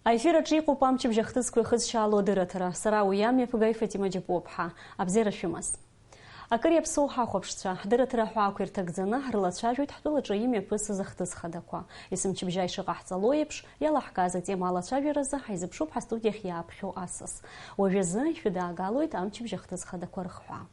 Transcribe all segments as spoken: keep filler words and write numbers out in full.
Аефир аҿы иҟоуп амчыбжь ахҭысқәа ихызшьаало адырраҭара. Сара уи амҩаԥгаҩ Фатима Џьапуаԥҳа. Абзиара шәымаз. Акыр иаԥсоу ҳахәаԥшцәа, ҳдырраҭара аҳәаақәа ирҭагӡаны ҳрылацәажәоит ҳтәылаҿы имҩаԥысыз ахҭыс хадақәа. Есымчыбжьа ишыҟаҳҵало еиԥш, иалаҳкааз атема алацәажәаразы ҳаизыԥшуп ҳастудиахь иааԥхьоу асас. Уажәазы ишәыдаагалоит амчыбжь ахҭыс хадақәа рыхҳәаа.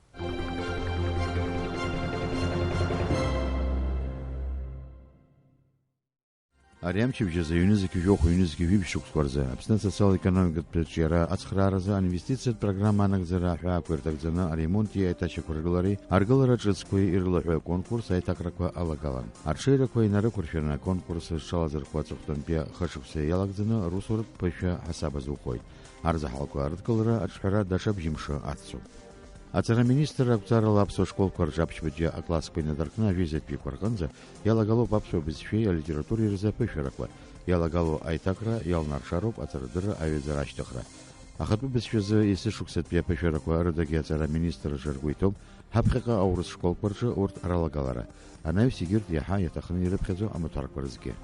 Ари амчыбжь азы ҩнызқь жәохә, ҩнызқь жәибжь шықәсқәа рзы Аԥсны асоциал-економикатә ҿиара ацхрааразы аинвестициатә программа анагӡара аҳәаақәа ирҭагӡаны аремонти аиҭашьақәыргылареи аргылара ҿыцқәеи ирылаҳәа аконкурс аиҭакрақәа алагалан. Арҽеирақәа инарықәыршәаны аконкурс зҽалазырхәо аҵыхәтәантәи хышықәса иалагӡаны русуратә ԥышәа ҳасаб азухоит. Арзаҳалқәа рыдкылара аҿҳәара даҽа бжьымшы ацуп. Аҵара аминистрра ақәҵарала аԥсуа школқәа рҿы аԥшьбатәи аклассқәа инадыркны ажәеизатәиқәа рҟынӡа иалагалоуп аԥсуа бызшәеи алитературеи рзы аԥышәарақәа, иалагало аиҭакра иалнаршароуп аҵарадырра аҩаӡара ашьҭыхра. Ахатәы бызшәазы есышықәсатәи аԥышәарақәа рыдагьы аҵара аминистрраҿы ргәы иҭоуп ҳаԥхьаҟа аурыс школқәа рҿы урҭ ралагалара. Анаҩс егьырҭ иаҳа иаҭахны ирыԥхьаӡо амаҭәарқәа рзгьы.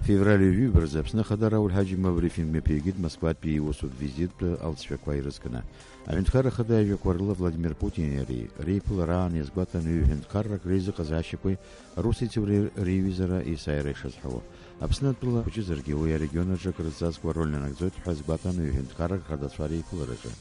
Февраль ҩажәи ҩба рзы Аԥсны Ахада Рауль Ҳаџьымба абрифинг мҩаԥигеит Москватәи иусутә визиттә алҵшәақәа ирызкны. Аҳәынҭқарра Ахада аҩажәақәа рыла Владимир Путини иареи реиԥылара аан иазгәаҭан ҩы ҳәынҭқаррак реизыҟазаашьақәеи арусеицәеи реиҩызара есааира ишазҳауа. Аԥсны атәыла хәыҷызаргьы уи арегион аҿы акрызҵазкуа ароль нанагӡоит ҳәа азгәаҭан ҩы ҳәынҭқаррак ахадацәа реиԥылараҿы.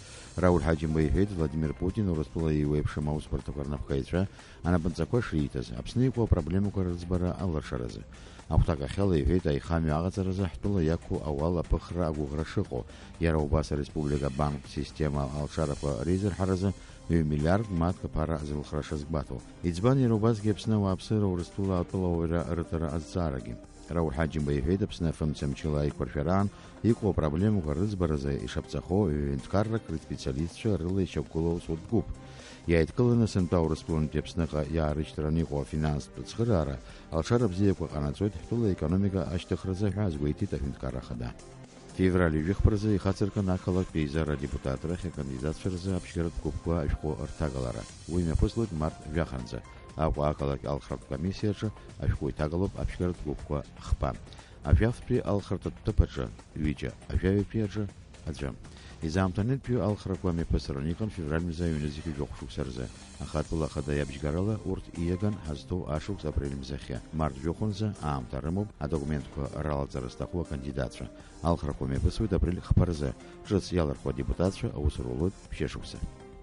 Рауль Ҳаџьымба иҳәеит, Владимир Путин Урыстәыла еиуеиԥшым аусбарҭақәа рнапхгаҩцәа анапынҵақәа шрииҭаз, Аԥсны иҟоу апроблемақәа рыӡбара алыршаразы. Ахәҭакахьала иҳәеит аихамҩа аҟаҵаразы ҳтәыла иақәу ауал аԥыхра агәыӷра шыҟоу, иара убас ареспублика абанктә система алшарақәа реизырҳаразы ҩ миллиард мааҭк аԥара азылхра шазгәаҭоу. Иӡбан иара убасгьы Аԥсны ауааԥсыра Урыстәыла атәылауаҩра рыҭара азҵаарагьы. Рауль Ҳаџьымба иҳәеит, Аԥсны афымца мчыла аиқәыршәараан иҟоу апроблемақәа рыӡбаразы ишаԥҵахо ҩынтәкаррак рыспециалистцәа рыла ишьақәгылоу аусутә гәыԥ. Иааидкыланы сынтәа Урыстәылантәи Аԥсныҟа иаарышьҭраны иҟоу афинанстә цхыраара алшара бзиақәа ҟанаҵоит ҳтәыла аекономика ашьҭыхразы ҳәа азгәеиҭеит аҳәынҭқарра ахада. Февраль ҩажәи хԥа рзы ихацыркын ақалақьтә еизара адепутат рахь акандидатцәа рзы аԥшьгаратә гәыԥқәа ашәҟәы рҭагалара. Уи мҩаԥыслоит март жәаханӡа. Аҟәа ақалақь алхратә комиссиаҿы ашәҟәы иҭагалоуп аԥшьгаратә гәыԥқәа хԥа. Ажәафтәи алхратә ҭыԥ аҿы ҩыџьа, ажәаҩатәи аҿы аӡәы. Изаамҭанытәиу алхрақәа мҩаԥысран иҟан февраль мза ҩнызқьи жәохә шықәса рзы, аха атәыла ахада иабжьгарала урҭ ииаган ҳазҭоу ашықәс апрель мзахьы, март жәохәынӡа аамҭа рымоуп адокументқәа ралаҵара зҭаху акандидатцәа. Алхрақәа мҩаԥысуеит апрель хԥа рзы, ҿыц иалырхуа адепутатцәа аус рулоит ԥшьышықәса.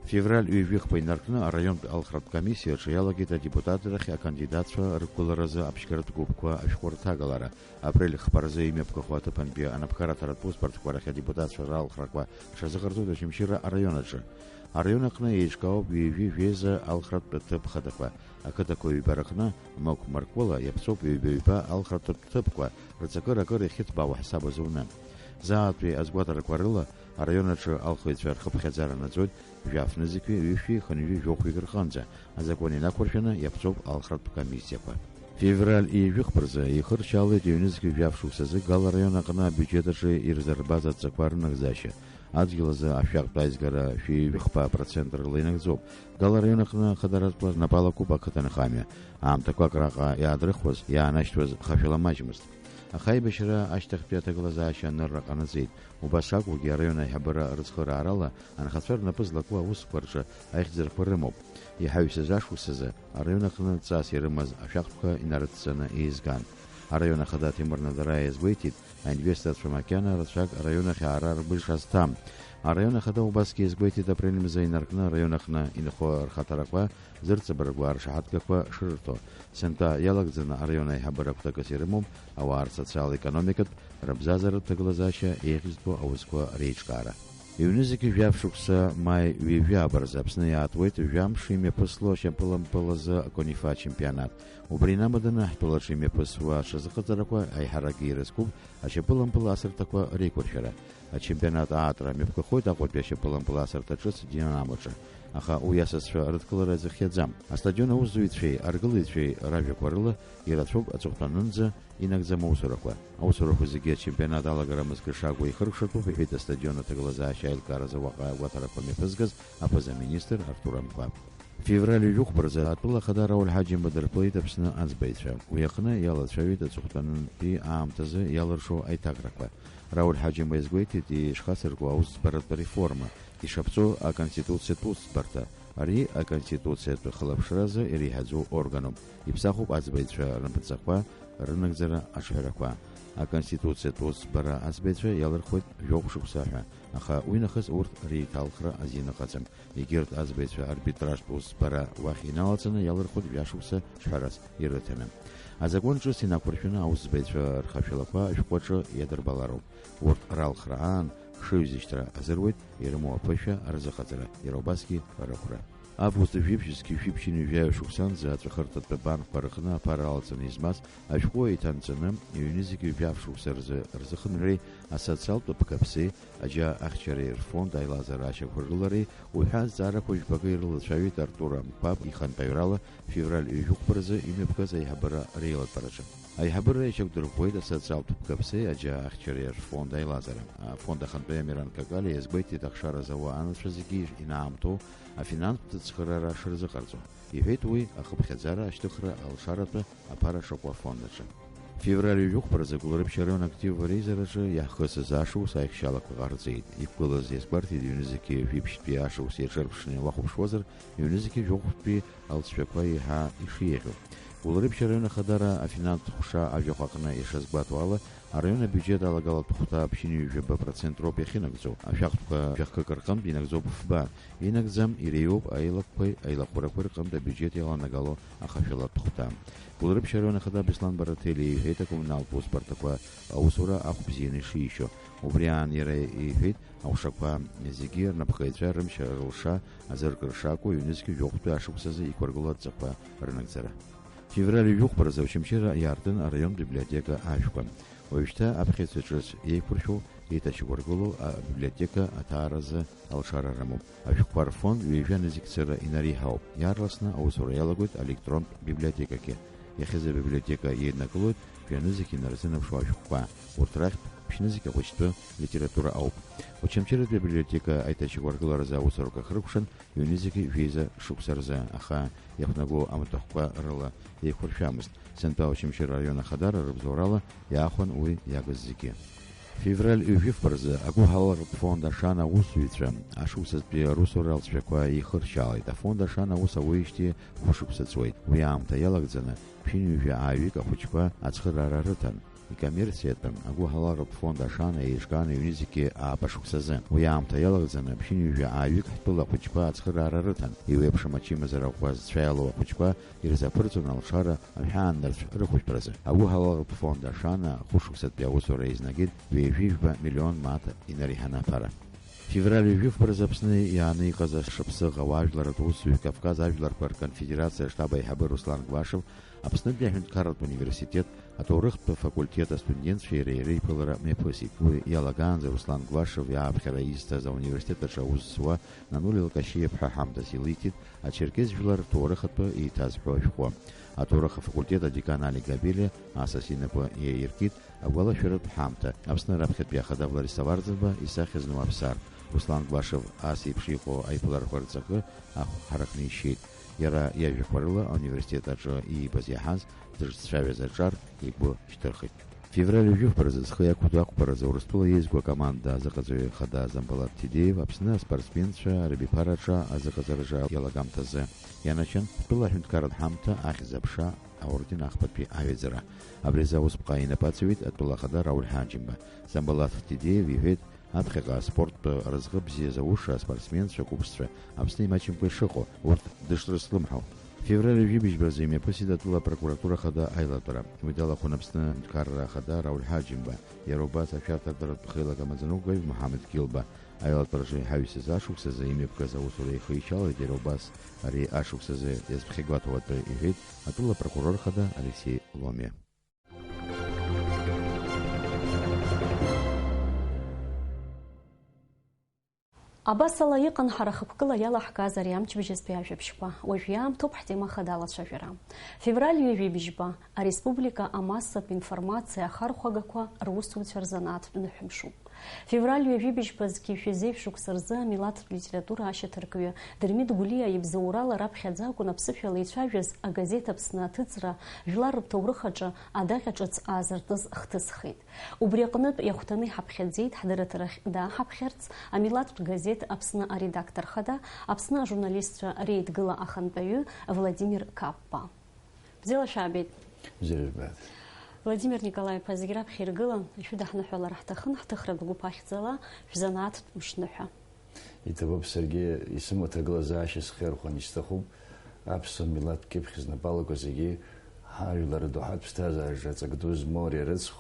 Февраль ҩажәи хԥа инаркны араионтә алхратә комиссиаҿы иалагеит адепутатрахь акандидатцәа рықәгыларазы аԥшьгаратә гәыԥқәа ашәҟәы рҭагалара. Апрель хԥа рзы имҩаԥгахо аҭыԥантәи анапхгаратәратә усбарҭақәа рахь адепутатцәа ралхрақәа рҽазыҟарҵоит Очамчыра араион аҿы. Араион аҟны еиҿкаауп ҩажәи жәеиза алхратә ҭыԥ хадақәа. Ақыҭақәа ҩба рҟны, Мықә Маркәыла, иаԥҵоуп ҩба-ҩба алхратә ҭыԥқәа, рҵакыра акыр иахьыҭбаауа ҳасаб азуны. Заатәи азгәаҭарақәа рыла, араион аҿы алхыҩцәа рхыԥхьаӡара наӡоит жәаф нызқьҩи ҩышәи хынҩажәи жәохәҩык рҟынӡа, азакәан инақәыршәаны иаԥҵоуп алхратә комиссиақәа. Февраль ҩажәи хԥа рзы ихыршьаалеит ҩнызқь жәаф шықәсазы Гал араион аҟны абиуџьет аҿы ирзырбаз адҵақәа рынагӡашьа. Адгьыл азы ашәҟәтә аизгара шәи хԥа процент рыла инагӡоуп. Гал араион аҟны ахадаратәқәа рнапы алакуп ақыҭанхамҩа. Аамҭақәак раҟа иаадрыхуаз, иаанашьҭуаз хашәала маҷмызт. Аха аибашьра ашьҭахьтәи аҭагылазаашьа анырра ҟанаҵеит. Убас акәугьы, араион аиҳабыра рыцхыраарала анхацәа рнапы злаку аусқәа рҿы аихьӡарақәа рымоуп. Иҳаҩсыз ашықәсазы араион аҟны ҵас ирымаз ашәахтәқәа инарыдҵаны еизган. Араион ахада Ҭемыр Надараиа иазгәеиҭеит, аинвесторцәа макьана рацәак араион ахь аара ргәы шазҭам. Араион ахада убасгьы иазгәеиҭеит апрель мза инаркны араион аҟны инхо рхаҭарақәа зырҵабыргуа аршаҳаҭгақәа шырырҭо. Сынтәа иалагӡаны араион аиҳабыра гәҭакыс ирымоуп ауаа рсоциал-економикатә, рыбзазаратә ҭагылазаашьа еиӷьызтәу аусқәа реиҿкаара. Ҩнызқь жәаф шықәса маи ҩажәи ааба рзы Аԥсны иаатуеит жәамш имҩаԥысло ашьапылампыл азы аконифа ачемпионат. Убри инамаданы ҳтәылаҿы имҩаԥысуа аҽазыҟаҵарақәа аиҳаракгьы ирызкуп ашьапылампыл асырҭақәа реиқәыршәара. Ачемпионат аатра мҩаԥгахоит Аҟәатәи ашьапылампыл асырҭа ҿыц Динамоҿы, аха уи асасцәа рыдкылара зыхиаӡам. Астадион аусзуҩцәеи аргылаҩцәеи ражәақәа рыла ирацәоуп аҵыхәтәанынӡа инагӡам аусурақәа. Аусурақәа зегьы ачемпионат алагара мызкы шакәу ихыркәшартәуп, иҳәеит астадион аҭагылазаашьа аилкааразы уаҟа агәаҭарақәа мҩаԥызгаз аԥыза-министр Артур Амқәаб. Февраль ҩажәи хәба рзы атәыла ахада Рауль Ҳаџьымба дырԥылеит Аԥсны аӡбаҩцәа. Уи аҟны иалацәажәеит аҵыхәтәантәи аамҭазы иалыршо аиҭакрақәа. Рауль Ҳаџьымба иазгәеиҭеит, ишхацырку аусӡбаратә реформа, ишаԥҵәо аконституциатә усӡбарҭа. Ари аконституциатә хылаԥшразы иреиҳаӡоу органуп. Иԥсахуп аӡбаҩцәа рымпыҵақәа, рынагӡара аҿҳәарақәа. Аконституциатә усӡбара аӡбаҩцәа иалырхуеит жәохә шықәса ҳәа, аха уи нахыс урҭ реиҭалхра азин ыҟаӡам. Егьырҭ аӡбаҩцәа арбитражтә усӡбара уахь иналаҵаны иалырхуеит жәашықәса ҿҳәарас ирыҭаны. Азакәан ҿыц инақәыршәаны аусӡбаҩцәа рхашәалақәа ашәҟәы аҿы иадырбалароуп. Урҭ ралхра аан хшыҩзышьҭра азыруеит, ирымоу аԥышәа рзыҟаҵара, иара убасгьы рыхәра. Август жәиԥшь зқьи жәшәи ԥшьынҩажәаҩ шықәсанӡа аҵәахырҭатә банкқәа рҟны аԥара алҵны измаз ашәҟәы иҭанҵаны, ҩ-нызқьи жәаф шықәса рзы рзыхынҳәреи асоциалтә ԥкаԥсеи аџьа ахьчареи рфонд аилазара ашьақәыргылареи уҳәа азҵаарақәа жәпакы ирылацәажәеит Артур Амқәаб ихантәаҩрала февраль ҩажәи хәба рзы имҩаԥгаз аиҳабыра реилатәараҿы. Аиҳабыра иаҿагәдырӷәӷәеит асоциалтә ԥкаԥсеи аџьа ахьчареи рфонд аилазара. Афонд ахантәаҩы Амиран Какалиа иазгәеиҭеит ахшара зауа анацәа зегьы инаамҭоу афинанстә цхыраара шырзыҟарҵо. Иҳәеит уи ахыԥхьаӡара ашьҭыхра алшаратәы аԥара шаҟәу афонд аҿы. Февраль ҩажәи хәба рзы Гәылрыԥшь араион актив реизараҿы иаҳхысыз ашықәс аихшьалақәа ҟарҵеит. Иқәгылаз иазгәарҭеит, ҩнызқьи жәиԥшьтәи ашықәс иаҿырԥшны иахәаԥшуазар, ҩнызқьи жәохәтәи алҵшәақәа еиҳа ишиеиӷьу. Гәылрыԥшь араион ахадара афинанстә ҟәша ажәахә аҟны ишазгәаҭоу ала, араион абиуџьет алагалатә хәҭа ԥшьынҩажәаба процент роуп иахьынагӡоу. Ашәахтәқәа шәахкык рҟынтә инагӡоуп фба. Инагӡам, иреиуоуп аилакқәеи аилахәарақәеи рҟынтә абиуџьет иаланагало ахашәалатә хәҭа. Гәылрыԥшь араион ахада Беслан Бараҭелиа иҳәеит акоммуналтә усбарҭақәа аусура ахә бзианы ишишьо. Убри аан иара иҳәеит, аҟәшақәа зегьы рнапхгаҩцәа рымч рылша азыркыр шакәу, ҩнызқьи жәохәтәи ашықәсазы иқәыргылоу адҵақәа рынагӡара. Февраль ҩажәи хәба рзы Очамчыра иаартын араионтә библиотека ашәқәа. Уажәшьҭа аԥхьаҩцәа ҿыц еиқәыршәоу еиҭашьақәыргылоу абиблиотека аҭааразы алшара рымоуп. Ашәҟәқәа рфонд ҩажәа нызқь цыра инареиҳауп. Иаарласны аусура иалагоит аелектронтә библиотекагьы. Иахьазы абиблиотека еиднакылоит жәа нызқь инарзынаԥшуа ашәҟәқәа. Урҭ рахьтә ԥшь нызқь ахәыҷтәы литература ауп. Очамчыратәи абиблиотека аиҭашьақәыргыларазы аусурақәа хыркәшан ҩ-нызқь жәеиза шықәса рзы, аха иахәнагоу амаҭәахәқәа рыла еиқәыршәамызт. Сынтәа Очамчыра араион ахадара рыбзоурала иаахәан уи иагыз зегьы. Февраль ҩажәи фба рзы агәыҳалалратә фонд Ашана аусзуҩцәа ашықәсазтәи русура алҵшәақәа еихыршьаалеит. Афонд Ашана аус ауеижьҭеи хәышықәса ҵуеит. Уи аамҭа иалагӡаны ԥшьынҩажәа ааҩык ахәыҷқәа ацхыраара рыҭан. Икоммерциатәым агәыҳалалратә фонд Ашана еиҿкааны ҩнызқьи ааба шықәсазы. Уи аамҭа иалагӡаны ԥшьынҩажәа ааҩык ҳтәыла ахәыҷқәа ацхыраара рыҭан. Еиуеиԥшым ачымазара ӷәӷәа зцәа иалоу ахәыҷқәа ирзаԥырҵон алшара, аҳәаанырцә рыхәшәтәразы. Агәыҳалалратә фонд Ашана хәышықәсатәи аусура еизнагеит ҩажәи жәба миллион мааҭ инареиҳаны аԥара. Февраль ҩажәи фба рзы Аԥсны иааны иҟаз ашықәсыӷ ауаажәларратә усзуҩ Кавказ ажәларқәа рконфедерациа аштаб аиҳабы Руслан Гәашев Аԥснытәи аҳәынҭқарратә университет аҭоурыхтә факультет астудентцәеи иареи реиԥылара мҩаԥысит. Уи иалагаанӡа Руслан Гәашев иааԥхьара изҭаз ауниверситет аҿы аус зуа Нанули Лкашиа ԥҳа ҳамҭас илиҭеит ачерқьес жәлар рҭоурых атәы еиҭазҳәо ашәҟәы. Аҭоурых афакультет адекан Алик Габелиа асас инапы иаиркит агәалашәаратә ҳамҭа. Аԥсны раԥхьатәи ахада Владислав Арӡынба исахьа зну аԥсар. Руслан Гәашев ас еиԥш иҟоу аиԥыларақәа рҵакы ахә ҳаракны ишьеит. Иара иажәақәа рыла ауниверситет аҿы иибаз иаҳаз дышцәажәаз аҿар игәы шьҭырхит. Февраль ҩажәи фба рзы зхы иақәиҭу ақәԥаразы Урыстәыла иеизгоу акоманда азыҟаҵаҩы хада Замбалаҭ Ҭидеев Аԥсны аспортсменцәа рыбиԥараҿы азыҟаҵараҿы иалагамҭазы ианачын ҳтәыла аҳәынҭқарратә ҳамҭа ахьӡ-аԥша аорден ахԥатәи аҩаӡара. Абри азы аусԥҟа инапы ацаҩит атәыла ахада Рауль Ҳаџьымба. Замбалаҭ Ҭидеев иҳәеит, аԥхьаҟа аспорттә разҟы бзиа зауша аспортсменцәа қәыԥшцәа Аԥсны имаҷымкәа ишыҟоу, урҭ дышрызлымҳау. Февраль ҩажәи быжьба рзы имҩаԥысит атәыла апрокуратура хада аилатәара. Уи далахәын Аԥсны аҳәынҭқарра ахада Рауль Ҳаџьымба, иара убас ашәарҭадаратә хеилак амаӡаныҟәгаҩ Муҳаммед Гилба. Аилатәараҿы иҳаҩсыз ашықәсазы имҩаԥгаз аусура ихы ишалеит, иара убас ари ашықәсазы иазԥхьагәаҭоу атәы иҳәеит атәыла апрокурор хада Алексеи Ломиа. Абасала иҟан ҳара хықәкыла иалаҳкааз ари амчыбжьызтәи ажәабжьқәа. Уажә иаамҭоуп ҳтема хада алацәажәара. Февраль ҩажәи быжьба, ареспублика амассатә информациа ахархәагақәа русуцәа рзанааҭтә ныҳәамшуп. Февраль ҩажәи быжьба зқьи жәшәи зеижә шықәса рзы амилаҭтә литература ашьаҭаркҩы Дырмит Гәлиа ибзоурала раԥхьаӡа акәын аԥсышәала ицәажәаз агазеҭ Аԥсны аҭыҵра жәлар рҭоурых аҿы адаҟьа ҿыц аазыртыз хҭысхеит. Убри аҟнытә иахәҭаны иҳаԥхьаӡеит ҳдырраҭарахь дааҳаԥхьарц амилаҭтә газеҭ Аԥсны аредактор хада, Аԥсны ажурналистцәа реидгыла ахантәаҩы Владимир Каппа. Бзиала шәаабеит. Бзиара жәбааит. Владимир Николаи-иԥа, зегь раԥхьа иргылан, шәыдаҳныҳәалар ҳҭахын, ҳҭыхратә гәыԥ ахьӡала шәзанааҭтә мшныҳәа. Иҭабуп, саргьы исымоу аҭагылазаашьа схы иархәаны исҭахуп. Аԥсуа милаҭ кьыԥхь знапы алаку зегьы ҳажәлар рдоуҳатә ԥсҭазаараҿы аҵак ду змоу ари арыцхә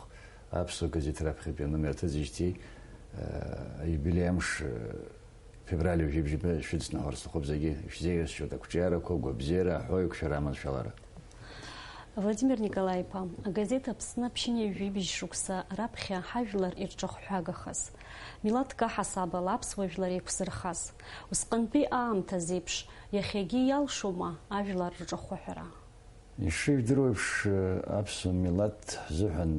аԥсуа газеҭ раԥхьатәи аномер аҭыҵижьҭеи, э, аиубилеи амш, э, февраль ҩажәи бжьба шәыдысныҳәалар сҭахуп зегьы, ишәзеиӷьасшьоит ақәҿиарақәа, агәабзиара, аҳәоу еиқәшәара аманшәалара. Владимир Николаи-иԥа, агазеҭ Аԥсны ԥшьынҩажәи быжь шықәса раԥхьа ҳажәлар ирҿахәҳәагахаз, милаҭк аҳасабала аԥсуа жәлар еиқәзырхаз, усҟантәи аамҭа зеиԥш, иахьагьы иалшома ажәлар рҿахәыҳәара? Ишыжәдыруа еиԥш, аԥсуа милаҭ ҳзыҳәан,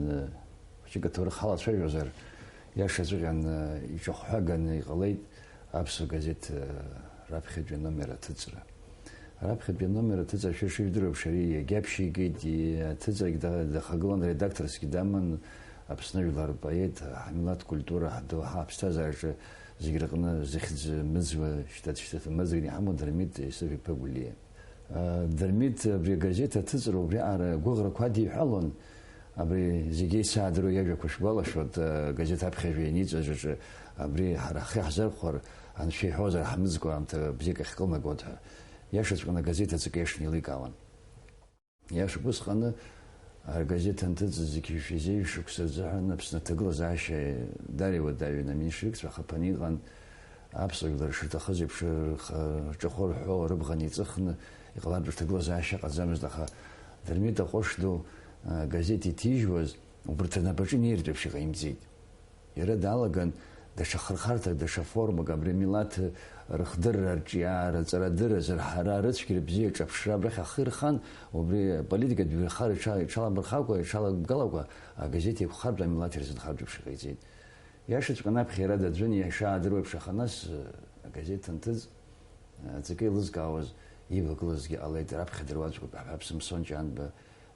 хәыҷык аҭоурых ҳалацәажәозар, иашаҵәҟьаны иҿахәҳәаганы иҟалеит аԥсуа газеҭ раԥхьатәи аномер аҭыҵра. Раԥхьатәи аномер аҭыҵра, шәа шыжәдыруа еиԥш, ари иагьаԥшьигеит, и-, аҭыҵрагь да-, дахагылан, редакторсгьы даман, Аԥсны жәлар рпоет, ҳмилаҭ культура, ҳдоуҳа, ҳаԥсҭазаараҿы зегь рҟны зыхьӡ мыӡуа, шьҭа-, шьҭа-, мыӡыргьы иҳамоу Дырмит Исыф-иԥа Гәлиа. Дырмит абри агазеҭ аҭыҵра убриаҟара агәыӷрақәа адиҳәалон, абри зегьы исаадыруа иажәақәа шәгәалашәоит, агазеҭ аԥхьажәа ианиҵаз аҿы, абри ҳара ҳхы иаҳзархәар, анцәа иҳәозар, ҳмыӡкәа аамҭа бзиак ахькылнагоит ҳәа. Иашаҵәҟьаны агазеҭ аҵакы иашаны еиликаауан. Иашоуп, усҟаны агазеҭ анҭыҵыз зқьи жәшәи зеижә шықәса рзыҳәан Аԥсны аҭагылазаашьа даара иуадаҩын, аминистрцәа ахаԥаны иҟан, аԥсуа жәлар шырҭахыз еиԥш, рхы-, рҿахәы рҳәо, рыбӷа неиҵыхны иҟалартә рҭагылазаашьа ыҟаӡамызт, аха Дырмит аҟәыш ду, а, газеҭ иҭижьуаз, убарҭ рнапаҿы инеиртә еиԥш иҟаимҵеит. Иара далаган даҽа хырхарҭак, даҽа формак, абри амилаҭ рыхдырра, арҿиара, аҵарадырра, зырҳара, рыцәгьара бзиа, аҿаԥшра абрахь ахы ирхан, убри аполитикатә жәахар иҽа-, иҽаламырхакәа, иҽаламгалакәа, агазеҭ еиқәхартә амилаҭ ирзынхартә еиԥш иҟаиҵеит. Иашаҵәҟьаны аԥхьа иара даӡәын, ишаадыруа еиԥш, аха нас, агазеҭ анҭыҵ, аҵакы еилызкаауаз ивагылазгьы ҟалеит, раԥхьа дыруаӡәкуп ҳәа, Ԥсымсон Ҷанба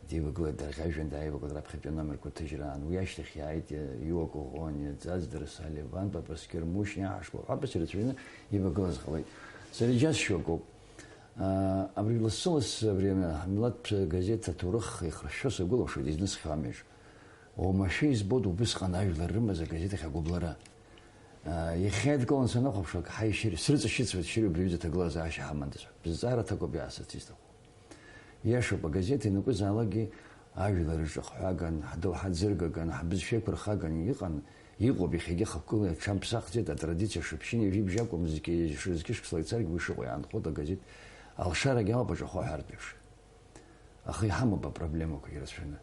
дивагылеит, дарӷьажәҩан дааивагылт раԥхьатәи аномерқәа ҭыжьраан. Уи ашьҭахь иааит, Иуа Коӷониа, Ӡаӡ Дырсалиа, Ван Папа Скьырмушь, иаҳашкәа ҳәа абас ирацәаҩны ивагылаз ҟалеит. Сара иџьасшьо акоуп. Аа, абри лассы-лассы абри ҳмилаҭтә газеҭ аҭоурых ихыршәшәо сагәылаԥшуеит, изнысхьоу амҩаҿ. Уамашәа избоит убысҟан ажәлар рымаз агазеҭ ахь агәыблра. Аа, иахьа идкыланы санахәаԥшлак, ҳаи, шьыри, срыҵашьыцуеит, шьыри, убри аҩыза аҭагылазаашьа ҳамандаз ҳәа. Бызҵаара аҭакоуп иаасырц исҭаху. Иашоуп, агазеҭ ианакәызаалакгьы ажәлар рҿахәҳәаган, ҳдоуҳа ӡыргаган, ҳбызшәа еиқәырхаган иҟан, иҟоуп, иахьагьы хықәкыла иҽамԥсахӡеит, атрадициа шыԥшьыни жәибжь акәым, зқьи-, зқьышықәсала ицаргьы уи шыҟоу иаанхоит агазеҭ алшарагьы ауп аҿахәы аҳәартә еиԥш. Аха иҳамоуп апроблемақәагьы рацәаны.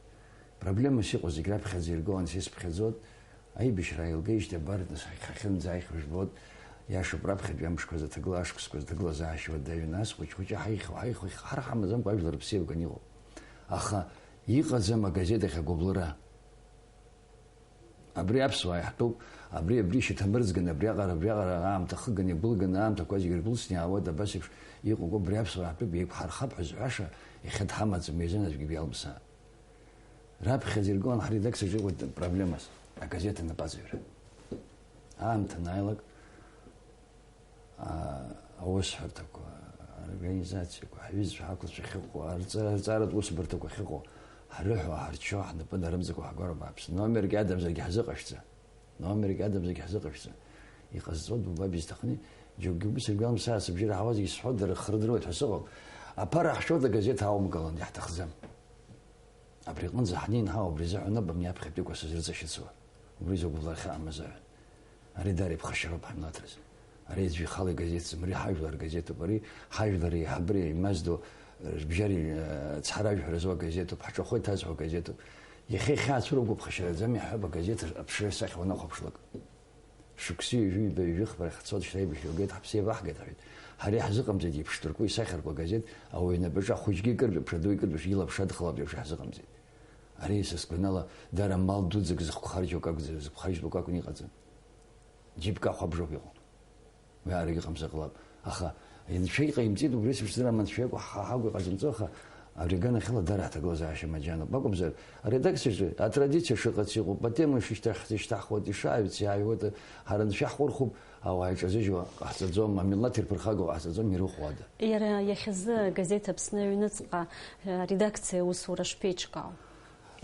Проблемас иҟоу зегь раԥхьаӡа иргылан, са исԥхьаӡоит, аибашьра ааилгеижьҭеи абар, нас ҳахьынӡааихьоу жәбоит, иашоуп, раԥхьатәи амшқәа рзы аҭагыла-, ашықәсқәа рзы аҭагылазаашьа уадаҩын, ас хәыҷ-хәыҷы ҳаихьуа, ҳаихьуа, ҳарҳамаӡамкәа ажәлар рыԥсы еивганы иҟоуп. Аха иҟаӡам агазеҭ ахь агәыблра. Абри аԥсуаа иаҳтәуп, абри, абри шьаҭамырӡганы, абриаҟара, абриаҟара аамҭа ахыганы, иагәылганы, аамҭақәа зегьы иргәылсны иаауеит, абас еиԥш иҟоуп, абри аԥсуаа иаҳтәуп, еиқәҳархап ҳәа зҳәаша иахьа дҳамаӡам, меизын аӡәгьы биалмсаа. Раԥхьаӡа иргылан ҳредакциаҿы иҟоуп проблемас, агазеҭ анапаҵаҩра. Аамҭа анааилак, аа, аусҳәарҭақәа, аорганизациақәа, ҳҩызцәа ҳақәцәа ахьыҟоу, арҵа-, арҵаратә усбарҭақәа ахьыҟоу, ҳрыҳәо, ҳарчо, ҳнапы нарымҵакәа ҳгәароуп аԥс-. Номерк иадамзаргьы ҳзыҟашәҵа. Номерк иадамзаргьы ҳзыҟашәҵа. Иҟазҵо дубаб изҭахни, џьоукгьы убыс иргәамԥсаа сыбжьы раҳауазгьы исҳәо, дара рхы рыдыруеит ҳәа сыҟоуп. Аԥара ҳшәоит, агазеҭ ҳаумкылан, иаҳҭахӡам. Абри аҟынӡа ҳнеин ҳауа, убри азыҳәан ауп абни аԥхьатәиқәа сызрыҵашьыцуа. Убри изы агәыблра ахьыҟам азыҳәан. Ари даара иԥхашьароуп ҳмилаҭ рзы. Ари аӡәы ихала игазеҭӡам, ари ҳажәлар ргазеҭуп, ари ҳажәлар реиҳабыра имаздо, рыбжьара, э, цҳаражәҳәара зуа газеҭуп, ҳҿахәы иҭазҳәо газеҭуп. Иахьа ихьаацәыругәуп, ԥхашьараӡам иаҳҳәап, агазеҭ аԥшра сахь уанахәаԥшлак. Шықәси ҩажәи ҩба ҩажәи хԥа рахь ҳцоит, шьҭа аибашьра угеит, ҳаԥсы еибаҳгеит, ҳҳәеит. Ҳара иаҳзыҟамҵеит еиԥш ҭырқәтәы исахьарку агазеҭ, ауаҩ инапаҿы ахәыҷгьы икыртә, аԥшадуи икыртә еиԥш илаԥш адхалартә еиԥш иаҳзыҟамҵеит. Ари, са сгәанала, дара мал дуӡӡак зыхәхарџьуак акәӡам, зыхәхарџьтәуак акәны иҟаӡам. џьыпк ахәабжоуп иҟоу. Уи аарагьы ҟамзар ҟалап. Аха, анцәа иҟаимҵеит, убри еиԥш зыраманшәа иакәу ҳа ҳагәра иҟаҵамҵо, аха абри аганахьала дара ҳҭагылазаашьа маџьаноуп. Акәымзар, аредакциаҿы атрадициа шыҟац иҟоуп, атема шышьҭахь ишьҭаҳхуеит, ишааҩц иааҩуеит, ҳара анцәа ҳҟәырхуп, ауаа иҿазыжьуа ҟаҳҵаӡом, амилаҭ ирԥырхагоу ҟаҳҵаӡом, ирыхәо ада. Иара иахьазы агазеҭ Аԥсны аҩныҵҟа, э, аредакциа аусура шԥеиҿкаау?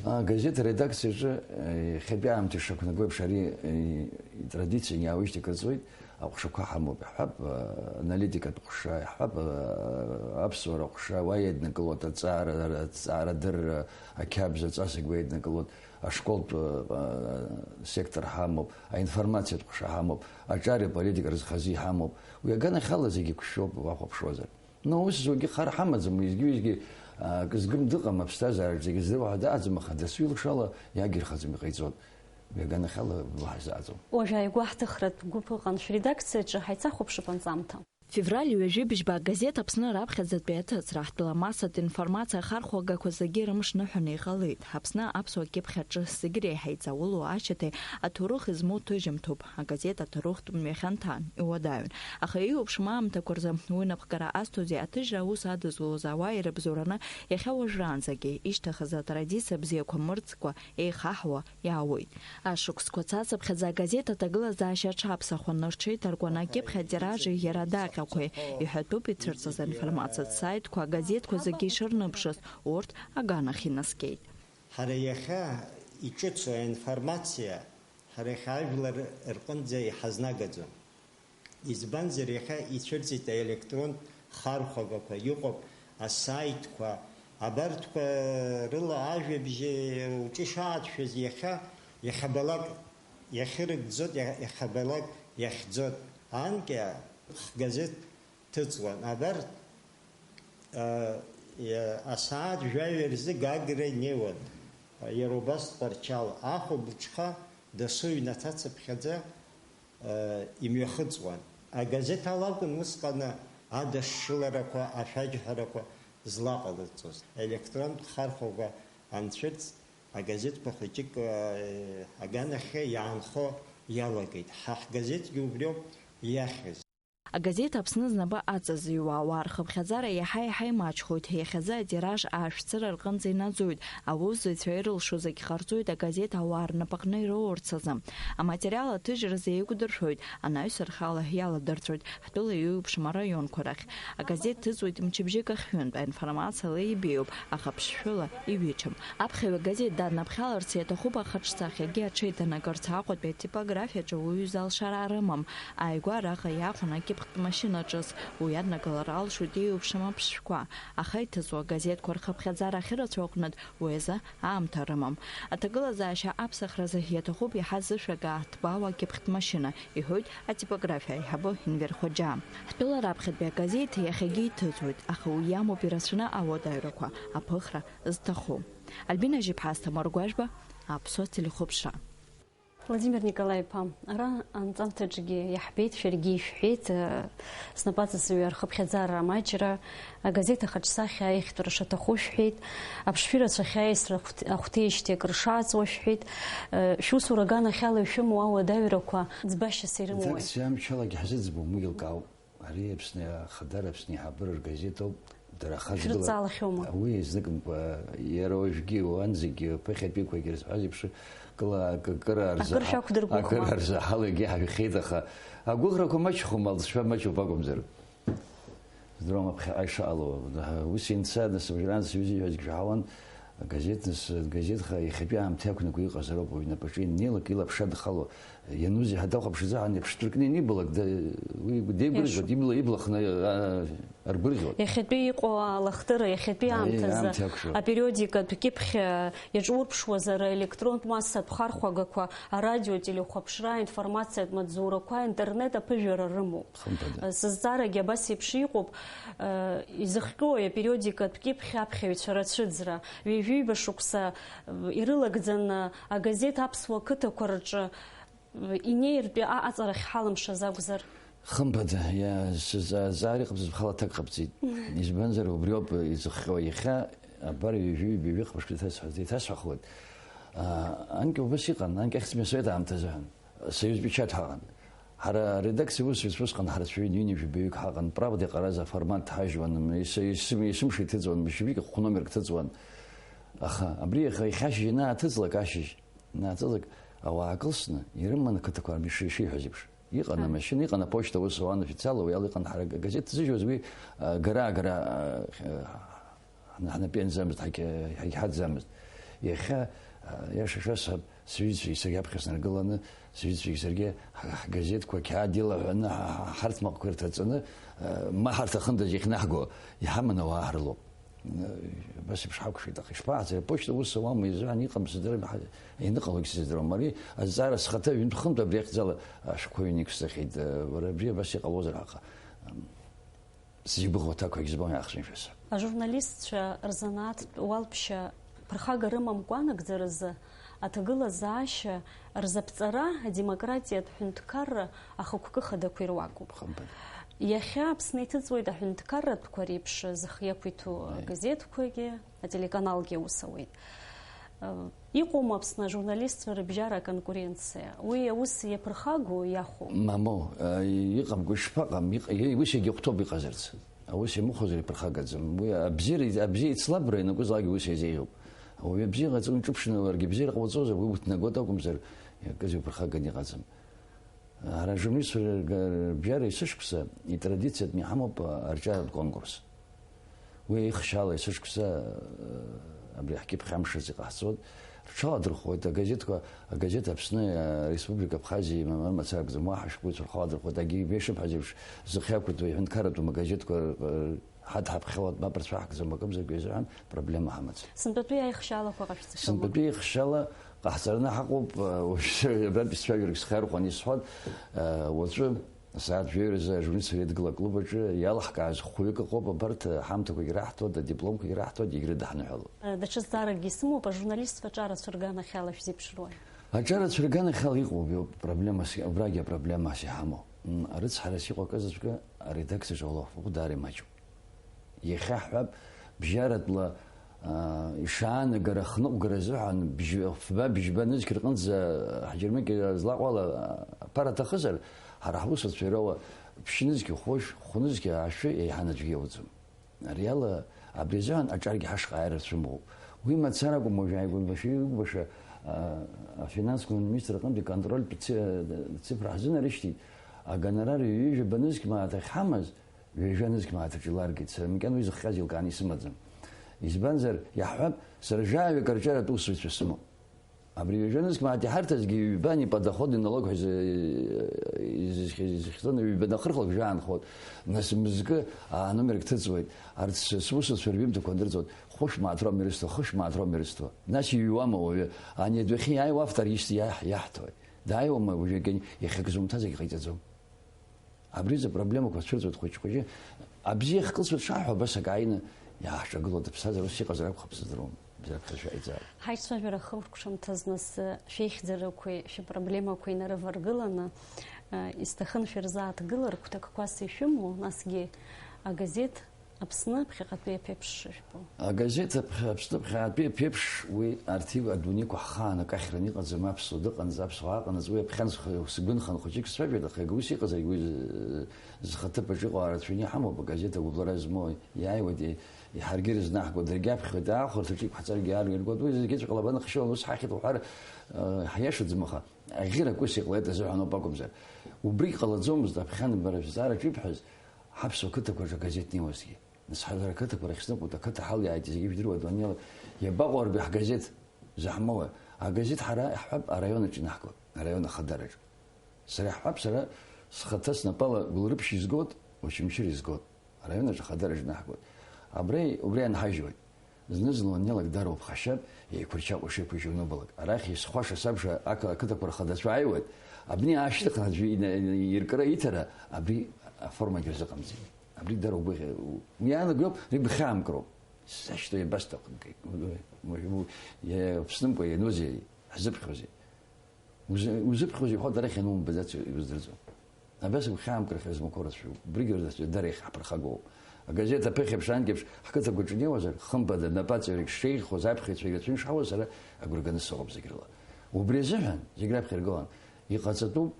Агазеҭ аредакциаҿы, э, иахьатәи аамҭа ишақәнаго еиԥш, ари, э, итрадицианы иаауеижьҭеи акыр ҵуеит, аҟәшақәа ҳамоуп, иаҳҳәап, э, аналитикатә ҟәша, иаҳҳәап, э, аԥсуара ҟәша, уа еиднакылоит аҵаара, аҵаарадырра, ақьабз, аҵасыгәа еиднакылоит, ашколтә, э, э, сектор ҳамоуп, аинформациатә ҟәша ҳамоуп, аҿари аполитика рызхази ҳамоуп. Уи аганахьала зегьы қәшәоуп, уахәаԥшуазар. Но ус зугьы хар ҳамаӡам, уеизгьы-уеизгьы, а, акы згым дыҟам аԥсҭазаараҿ, зегьы здыруа ҳәа дааӡам, аха дасу илшала иагирхаӡом, иҟаиҵоит. Уи аганахьала уаҳа ҳзааӡом. Уажә ааигәа ҳҭыхратә гәыԥ ыҟан шәредакциаҿы, ҳаицахәаԥшып анҵамҭа. Февраль ҩажәи быжьба агазеҭ Аԥсны раԥхьаӡатәи аҭыҵра ҳтәыла массатә информациа ахархәагақәа зегьы рымш ныҳәаны иҟалеит. Аԥсны аԥсуа кьыԥхь аҿы зегь реиҳа иҵаулоу ашьаҭеи аҭоурых измоу ҭыжьымҭоуп. Агазеҭ аҭоурыхтә мҩа хьанҭан, иуадаҩын. Аха ииуԥшым аамҭақәа рзы уи напхгара азҭозеи, аҭыжьра аус адызулоз ауаа ирыбзоураны иахьа уажәраанӡагьы ишьҭахаз атрадициа бзиақәа мырӡкәа еихаҳауа иаауеит. Ашықәсқәа цацыԥхьаӡа агазеҭ аҭагылазаашьа аҽаԥсахуан, рҽеиҭаркуан акьыԥхь атиражи иара адаҟьақәеи. Иҳәатәуп ицәырҵыз аинформациатә саитқәа агазеҭқәа зегьы ишырныԥшыз, урҭ аганахь инаскьеит. Ҳара иахьа иҿыцу аинформациа ҳара иахьа ажәлар рҟынӡа иҳазнагаӡом. Избанзар, иахьа ицәырҵит аелектрон хархәагақәа, иҟоуп асаитқәа, абарҭқәа рыла ажәабжь уҿы ишаацәшәаз иахьа, иахьабалак иахьырыгӡоит, иа-, иахьабалак иахьӡоит. Анкьа хгазеҭ ҭыҵуан. Абарҭ, а, иа-, асааҭ жәаҩа рзы Гагра инеиуан. Иара убас Тҟәарчал. Ахәылбыҽха дасу иҩнаҭа цыԥхьаӡа, а, имҩахыҵуан. Агазеҭ ала акәын усҟан адашшыларақәа, ашәаџьҳәарақәа злаҟалҵоз. Електронтә хархәага анцәырҵ, агазеҭқәа хәыҷык, а, аганахьы иаанхо иалагеит. Ҳа ҳгазеҭгьы убриоуп иахьыз. Агазеҭ Аԥсны знапы аҵазыҩуа ауаа рхыԥхьаӡара иаҳа-иаҳа имаҷхоит. Иахьазы атираж аашәцыра рҟынӡа инаӡоит. Аусзуҩцәа ирылшо зегь ҟарҵоит агазеҭ ауаа рнапаҟны ироурц азы. Аматериал аҭыжьразы еиқәдыршәоит, анаҩс рхала иаладырҵәоит ҳтәыла иеиуеиԥшым араионқәа рахь. Агазеҭ ҭыҵуеит мчыбжьык ахҩынтә, аинформациала ибеиоуп, аха ԥшшәыла иҩыџьам. Аԥхьаҩ агазеҭ данаԥхьаларц иаҭахуп ахаҿсахьагьы аҽеиҭанакырц, Аҟәатәи атипографиаҿы уаҩы залшара рымам. Ааигәа араҟа иаахәон акьыԥхьтә машьына ҿыц, уи аднакылара алшоит еиуеиԥшым аԥшшәқәа, аха иҭыҵуа агазеҭқәа рхыԥхьаӡара ахьырацәоу аҟнытә уи азы аамҭа рымам. Аҭагылазаашьа аԥсахразы иаҭахуп иаҳа зышәага ҭбаау акьыԥхьтә машьына, иҳәоит атипографиа аиҳабы Енвер Хоџьаа. Ҳтәыла раԥхьатәи агазеҭ иахьагьы иҭыҵуеит, аха уи иамоуп ирацәаны ауадаҩрақәа аԥыхра зҭаху. Альбина Жьиԥҳа, Асҭамыр Гәажәба, Аԥсуа телехәаԥшра. Владимир Николаи-иԥа, ара анҵамҭаҿгьы иаҳбеит, шәаргьы ишәҳәеит, э, снапаҵазҩа рхыԥхьаӡара амаҷра, агазеҭ ахаҿсахьа аихтәра шаҭаху шәҳәеит, аԥшшәы рацәахьы аиасра ахәҭ-, ахәҭеижьҭеи акыр шааҵуа шәҳәеит, э, шәусура аганахьала ишәымоу ауадаҩрақәа ӡбашьас ирымои? Редакциа амчалагьы ҳзыӡбом, уи еилкаауп. Ари Аԥсны, Ахадара Аԥсны аиҳабыра ргазеҭ ауп. Дара ахаҵгыла Шәрыдҵаалахьоума? Уи зныкымкәа, иара уажәгьы, уанӡагьы, ԥыхьатәиқәагьы рзҳәаз еиԥш, кыла-, акы-, акыр арзаҳа-, акыр шәақәдыргәыӷуа, акыр арзаҳалагьы ҳаҩхеит, аха агәыӷрақәа маҷхом, алҵшәа маҷуп акәымзар. Здырам аԥхьаҟа ишаҟало. Ус ианца, нас, уажәраанӡа сҩыза иҳәазгьы шәаҳауан, агазеҭ, нас, агазеҭха иахьатәи аамҭа иақәнаго иҟазароуп, уаҩ инапаҿы ианнеилак, илаԥш адхало, ианузеиҳа дахәаԥшӡаҳан, иԥштәы ркны ианибалак, да-, уи деигәырӷьоит, ибла, ибла хны, а, аргәырӷьоит. Иахьатәи иҟоу алахтыра, иахьатәи Аи, аамҭазы аамҭа иақәшәо. Апериодикатә кьыԥхь иаҿурԥшуазар, аелектронтә массатә хархәагақәа, арадио, телехәаԥшра, аинформациатә маҵзурақәа, аинтернет аԥыжәара рымоуп. Хымԥада. Сызҵаарагьы абас еиԥш иҟоуп, изыхҟьои апериодикатә кьыԥхь аԥхьаҩцәа рацәыӡра? Ҩажәиба шықәса ирылагӡаны агазеҭ аԥсуа қыҭақәа рҿы инеиртәи аҟаҵарахь ҳалымшаз акәзар? Хымԥада, иа-, сызааӡар иҟабҵаз бхала аҭак ҟабҵеит. Избанзар, убриоуп изыхҟьо. Иахьа, абар, ҩажәи ҩба хәышәтәы иҭасҳәаз, иҭасҳәахуеит. А, анкьа убас иҟан, анкьа ахьӡ-мҩа асовет аамҭазы ҳәа, союз печать ҳәа ыҟан. Ҳара аредакциа аусзуҩцәа усҟан ҳарацәаҩын, ҩынҩажәи жәаҩык ҳаҟан, правда иҟараз аформат ҳажьуан, ес-, ес-, есымша иҭыҵуан, мышәҩык хәномерк ҭыҵуан. Аха абри иахьа, иахьашьыжь инааҭыҵлак, ашьыжь инааҭыҵлак, ауаа кылсны ирыман ақыҭақәа рбжьы ши-, шиҳәаз еиԥш. Иҟан амашьына, иҟан аԥошьҭа аус ауан официалла, уи ала иҟан ҳара агазеҭ зыжьуаз, уи, а, гара-агара, а, х-, ҳна-, ҳнапы ианӡамызт, ҳагь-, ҳагьҳаӡамызт. Иахьа, а, иаша шасҳәап, сҩызцәеи саргьы аԥхьа снаргыланы, сҩызцәеи саргьы ҳа-, ҳгазеҭқәа қьаад илаҳәаны, ҳа-, ҳа-, ҳарҭмаҟқәа ирҭаҵаны, а, ма ҳарҭахындаз иахьнаҳго, иҳаманы ауаа ҳрылоуп. Абас еиԥш ҳакәшеит, аха ишԥаҟаҵари, аԥошьҭа ус ауама, изыҳәан иҟам сыздырам, ҳа-, ианыҟалогь сыздырам. Ари азҵаара схаҭа ҩынтә-хынтә абри ахьӡала ашәҟәқәа ҩны иқәсҵахьеит. Уара абри абас иҟалозар ҳаҟа. Сзигәыӷуа аҭакқәагь збон, иаахҵәаны шәасҳәап. Ажурналистцәа рзанааҭтә уалԥшьа ԥырхага рымамкәа анагӡаразы аҭагылазаашьа рзаԥҵара адемократиатә ҳәынҭқарра ахықәкы хадақәа ируакуп. Хымԥада. Иахьа Аԥсны иҭыҵуеит аҳәынҭқарратәқәа реиԥш зхы иақәиҭу Аи. Агазеҭқәагьы, ателеканалгьы аус ауеит. Э, иҟоума Аԥсны ажурналистцәа рыбжьара аконкуренциа? Уи аус иаԥырхагоу, иахәо? Мамоу, э, иҟамкәа ишԥаҟам? Иҟ-, и-, ус иагьахәҭоуп иҟазарц. Аус иамыхәозар иԥырхагаӡам. Уи абзиара, абзиа ицлабра ианакәызаалак ус иазеиӷьуп. Ауаҩы абзиа ҟаҵо иҿыԥшны ларгьы абзиара ҟауҵозар, уи уҭнагоит акәымзар, иаказы иаԥырхаганы иҟаӡам. Ҳара ажурналистцәа рга-, рыбжьара есышықәса итрадициатәны иҳамоуп арҿиаратә конкурс. Уи ихшьала есышықәса, э, абри ҳкьыԥхь амш азы иҟаҳҵоит. Рҽаладырхәуеит агазеҭқәа, агазеҭ Аԥсны, э, Республика Абхазиа, ма-, ма-, мацара акәӡам, уаҳа ашәҟәыҩҩцәа рҽаладырхәуеит, егьи жәеишықәса азеиԥш зхы иақәиҭу иҳәынҭқарратәым агазеҭқәа, э, ҳадҳаԥхьалоит, мап рцәаҳкӡом, акымзарак изыҳәан проблема ҳамаӡам. Сынтәатәи аихшьалақәа ҟашәҵахьоума? Сынтәатәи аихшьала ҟаҳҵараны ҳаҟоуп, э, уажәшьҭа абрантәи сцәажәарагь схы иархәаны исҳәон, э, уаҵәы асааҭ жәаҩа рзы ажурналистцәа реидгыла аклуб аҿы иалаҳкааз хәҩык ыҟоуп, абарҭ, э, ҳамҭақәагь раҳҭоит, адипломқәагь раҳҭоит, егьрыда ҳныҳәалоит. Э, даҽа зҵааракгьы исымоуп, ажурналистцәа аҿарацәа рганахьала шәзеиԥшыруа? Аҿарацәа рганахьала иҟоуп, иоуп проблемас, убрагьы апроблемас иҳамоу. М, арыцҳарас иҟоу акы заҵәык аредакциаҿы ауалафахәы даара имаҷуп. Иахьа ҳҳәап, бжьаратәла, аа, ишаанагара ахныҟәгара азыҳәан бжь-, фба, быжьба нызқь рҟынӡа ҳџьармыкьа злаҟәуала аԥара аҭахызар, ҳара ҳусуцәа ироуа ԥшьнызқь хәышә, хәнызқь аашәы еиҳан аӡәгьы иауӡом. Ари ала, абри азыҳәан аҿаргьы ҳашҟа ааира цәымӷуп. Уи мацара акәым, уажә ааигәа еибашьҩы иубаша, аа, афинансқәа министр аҟынтәи контрольтә ци-, цифра ҳзынарышьҭит, агонорар ҩажәа нызқь мааҭ ахьҳамаз, ҩажәа нызқь мааҭ аҿы иларгеит, сара макьана уи зыхҟьаз еилкааны исымаӡам. Избанзар, иаҳҳәап, сара жәаҩык арҿиаратә усзуҩцәа сымоуп. Абри ҩажәа нызқь мааҭ иҳарҭазгьы ҩба неподоходный налог ҳәа изы-, изы-, изыхьӡаны ҩба нахырхлак жәа аанхоит. Нас мызкы аномерк ҭыҵуеит. Арҭ с-, сусуцәа рҩымҭақәа андырҵоит. Хәышә мааҭ роума ирысҭо, хышә мааҭ роума ирысҭо. Нас иҩуама уаҩы? Ани адәахьы иааиуа автор исҭ иаҳ-, иаҳҭоит. Дааиуама уажәы, иахьак зумҭаз акгьы ҟаиҵаӡом. Абри азы проблемақәа цәырҵуеит хәыҷ-хәыҷы. Абзиа ахькылсуа дшаҳҳәо, абас акы ааины иааҳҿагылоит, аԥсҭазаара ус иҟазар акәхап, сыздыруам, бзиа раԥхьа шәаиҵааит. Ҳаицәажәара хыркәшамҭаз нас, шәеихьӡарақәеи шәыпроблемақәеи нарываргыланы, исҭахын шәырзааҭгылар, гәҭакқәас ишәымоу, насгьы агазеҭ Аԥсны ԥхьаҟатәи аԥеиԥш шыжәбо. Агазеҭ аԥхьа-, Аԥсны ԥхьаҟатәи аԥеиԥш, уи арҭ ил-, адунеиқәа ҳхаан акы ахьраны иҟаӡам, аԥсуа дыҟанаҵ, аԥсуаа ыҟанаҵ, уи аԥхьан схы-, сгәы нхан хәыҷык сцәажәеит, аха ус иҟазаргьы уи з-, зхаҭыԥ аҿы иҟоу арацәаҩны иҳамоуп, агазеҭ агәыбылра змоу иааиуеит, и-, иҳаргьы ирызнаҳгоит, даргьы аԥхьоит, аахәарҭаҿы иқәҳҵаргьы аарҩыргоит, уи зегьы ҵәҟьа лабанхашьала ус ҳахьит уҳәар, э, ҳиашаӡам, аха аӷьырак ус иҟалеит азыҳәаноуп акәымзар. Убригь ҟалаӡомызт, аԥхьан бара шәызҵаараҿы ибҳәаз, ҳаԥсуа қыҭақәа рҿы агазеҭ неиуазҭгьы. Нас ҳара ақыҭақәа рахь сныҟәоит, ақыҭа ҳалиааит, зегьы ижәдыруа адунеи ала. Иабаҟоу арбаӷь ҳгазеҭ заҳмоуа? Агазеҭ ҳара иаҳҳәап, араион аҿы инаҳгоит, араион ахадараҿы. Сара иаҳҳәап, сара схаҭа снапала гәылрыԥшь изгоит, очамчыра изгоит. Араион аҿы ахадараҿы инаҳгоит. Абра, убри ианҳажьуеит. Зны-зынла уаннеилак дароуп, ԥхашьап, еиқәырчаҟәа шеиқәырчоу нобалак. Арахь исхәаша сабша ақалақь ақыҭақәа рхадацәа ааиуеит. Абни аашьҭыхны аӡәы ина-, ина-, иркра иҭара, абри аформагьы рзыҟамҵеит. Абри дара угәыӷьа-, уи иаанагоуп, рыгәхьаамкроуп. Сзашьҭоу иабасҭаху, иаԥснымкәа ианузеи, ҳзыԥхьозеи? Узы-, узыԥхьозеи, иҳәо, дара иахьанумбаӡац иуздырӡом. Абас агәхьаамкра хьызмақәоу рацәаҩуп. Убригьы рацәаҩ-, дара иахьаԥырхагоу. Агазеҭ аԥыхьеиԥш анкьеиԥш ҳқыҭақәа аҿы инеиуазар, хымԥада, напаҵаҩрак шеиӷьхоз аԥхьаҩцәа ирацәаҩны шҳауаз сара агәра ганы сыҟоуп зегь рыла. Убри азыҳәан, зегь раԥхьа иргылан, иҟаҵатәуп,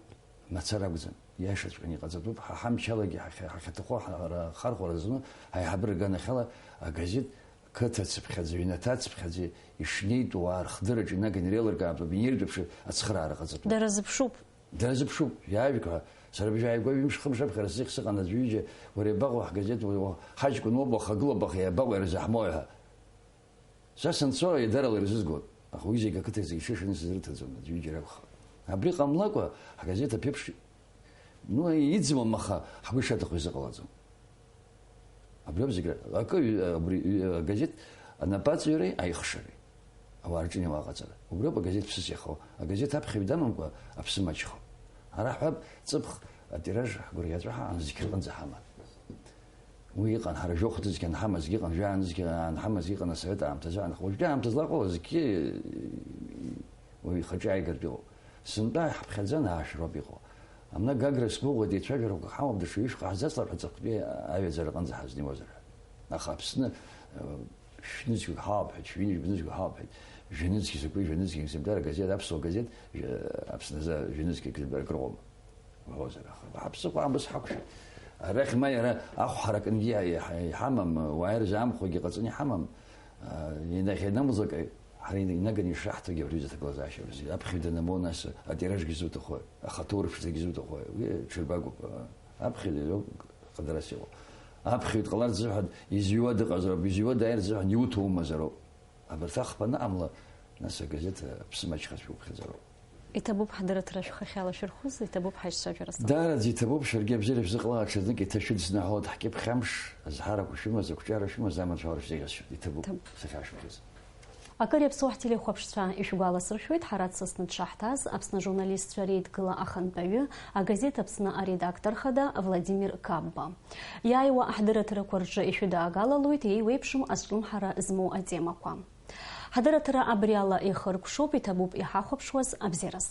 мацара акәӡам. Иашаҵәҟьаны иҟаҵатәуп, ҳа ҳамчалагьы ҳахьа-, ҳахьаҭаху ҳара хархәара зну аиҳабыра аганахьала агазеҭ қыҭацыԥхьаӡа, ҩнаҭацыԥхьаӡа ишнеитәу ауаа рхдырраҿы инаганы иреилыркаартә ауп, инеиртәаԥшыр ацхыраара ҟаҵатәуп. Дара зыԥшуп. Дара зыԥшуп, иаажәг ҳәа. Сара абжьааигәа ҩымш-хымш аԥхьара сзыхь сыҟан аӡәы ҩыџьа, уара иабаҟоу ҳгазеҭ, уа, уа, ҳаҷкәын уоуп, уаха гылоуп, аха иабаҟоу ирзаҳмои ҳәа. Са санцо, еидарала ирзызгон, аха уи зегь ақыҭа зегь шышаны сызрыҭаӡом, аӡәы ҩыџьа ракәхап. Абри ҟамлакәа, ҳгазеҭ аԥеиԥш, ну, иӡуам, аха ҳгәы ишаҭаху изыҟалаӡом. Абри ауп зегь ра-, акы, ҩ-, абри, ҩ-, агазеҭ анапаҵаҩреи аихшареи, ауаа рҿы иауааҟаҵара. Убри ауп агазеҭ ԥсыс иахо. Агазеҭ аԥхьаҩ дамамкәа аԥсы маҷхо. Ара ҳҳәап, ҵыԥх атираж ҳгәырӷьаҵәа ҳаҟан, зқьы рҟынӡа ҳаман. Уи иҟан, ҳара жәохә нызқь анҳамазгьы ыҟан, жәаа нызқь анҳамазгьы ыҟан асовет аамҭазы, аан-, уажәтәи аамҭазы лаҟоу зқьы уи ихаҿы иааигартә иҟоуп. Сынтәа иҳаԥхьаӡан аашәроуп иҟоу. Амна Гагра смыгәа деицәажәарақәак ҳамоуп, даҽа ҩышәҟа ҳзацлар ҳәа ҵыхәтәи аҩаӡара аҟынӡа ҳазнеиуазар ҳәа. Аха Аԥсны, э, шәнызқьҩык ҳалаԥҳәеит, шәҩынҩажәа нызқьҩык ҳалаԥҳәеит, жәанызқь закәи жәанызқь екземпляр агазеҭ, аԥсуа газеҭ, жә-, Аԥсны азы жәанызқь екземпляр акыр ыҟоума? Уҳәозар, аха ҳаԥсыхәа аамыс ҳақәшәеит. Арахь ма иара ахә ҳаракынгьы иҳа-, иҳа-, иҳамам, уааир заамхәагьы ҟаҵаны иҳамам. А, инахь ианамлак, ҳара инаганы ишаҳҭогьы абри аҩыза аҭагылазаашьа рзы. Аԥхьаҩ данамоу, нас атиражгьы зуҭаху, ахаҭоурԥшӡагьы зуҭаху, уи ҽырбагоуп. Аԥхьаҩ иоуп хыдарас иҟоу. Аԥхьаҩ дҟаларц азыҳәан изҩуа дыҟазароуп, изҩуа дааирц азыҳәан иуҭо умазароуп. Абарҭ ахԥа аныҟамла, нас агазеҭ аԥсы маҷхазшәа уԥхьаӡароуп. Иҭабуп ҳдырраҭара шәхахьала шәырхәыз, иҭабуп ҳаицәажәара сҭахуп. Даараӡа иҭабуп, шәаргьы абзиара шәзыҟалааит, ҽазнык еиҭа шәыдысныҳәалоит, ҳкьыԥхь амш, азҳарақәа шәымаз, ақәҿиара шәымаз, аманшәалара шәзеиӷьасшьоит, иҭабуп. Иҭабуп. Сахьаашәыхьыз. Акыр иаԥсоу ҳтелехәаԥшцәа ишәгәаласыршәоит, ҳара дсасны дшаҳҭааз Аԥсны ажурналистцәа реидгыла ахантәаҩы, агазеҭ Аԥсны аредактор хада Владимир Кабба. Иааиуа ҳдырраҭарақәа рҿы ишәыдаагалалоит еиуеиԥшым азҿлымҳара змоу атемақәа. Ҳдырраҭара абри ала ихыркәшоуп, иҭабуп иҳахәаԥшуаз, абзиараз.